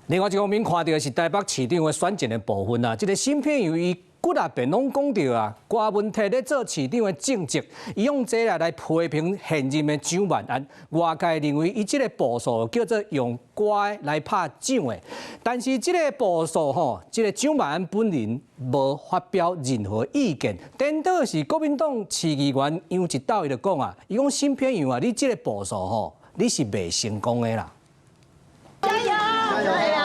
另外一方面看著的是台北市長的選戰的部分啊，這个沈伯洋伊幾若遍攏講著啊，柯文哲咧做市長的政績，伊用這個來批評現任的蔣萬安。外界認為伊這个步數叫做用歌來拍掌的，但是這个步數吼，這个蔣萬安本人無發表任何意見。顛倒是國民黨市議員楊一斗伊就講啊，伊講沈伯洋啊，你這个步數吼，你是袂成功的啦。加油！加油！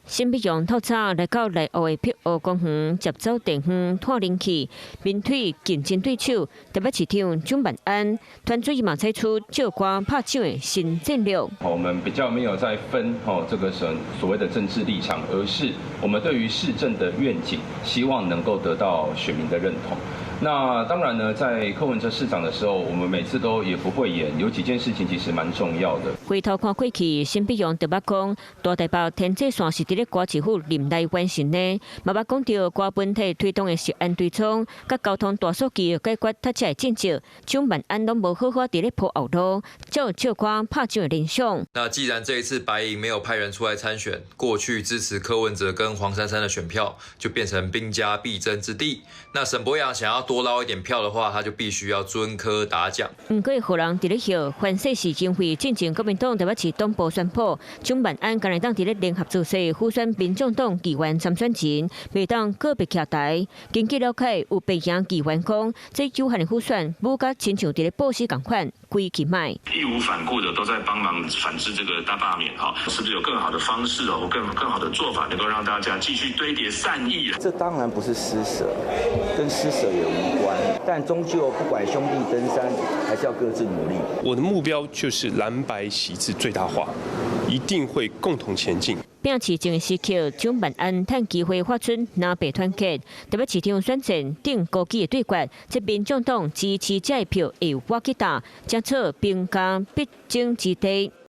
沈伯洋透早來到內湖的碧湖公園，接走電風湠冷氣，面對競爭對手台北市長蔣萬安，團隊嘛採取借歌拍掌的新戰略。我們比較沒有在分吼這個所謂的政治立場，而是我們對於市政的願景，希望能夠得到選民的認同。那當然呢，在柯文哲市長的時候，我們每次都也不會演，有幾件事情其實蠻重要的。回頭看過去，沈伯洋就捌講，大台北天際線是佇咧柯市府任內完成的，嘛捌講著柯文哲推動的食安追蹤，佮交通大數據解決塞車的政策，蔣萬安攏無好好佇咧鋪後路，才有借歌拍掌的聯想。那既然這一次白營沒有派人出來參選，過去支持柯文哲跟黃珊珊的選票就變成兵家必爭之地。那沈伯洋想要多撈一點票的話，他就必須要尊柯打蔣。毋過，予人佇咧笑，反勢是因為進前國民黨台北市黨部宣布，蔣萬安敢會當佇咧聯合造勢輔選民眾黨議員參選人，袂當個別徛台。根據了解，有白營議員講，這有限的輔選，無甲親像佇咧報時仝款，規氣䆀。義無反顧的都在幫忙反制這個大罷免，哈，是不是有更好的方式哦，更好的做法，能夠讓大家繼續堆疊善意？這當然不是施捨，跟施捨也無關，但終究不管兄弟登山，還是要各自努力。我的目標就是藍白席次最大化，一定會共同前進。拼市政的時刻，蔣萬安趁機會發出藍白團結，台北市長選戰頂高級的對決，這民眾黨支持者的票會有倚去打，將做兵家必爭之地。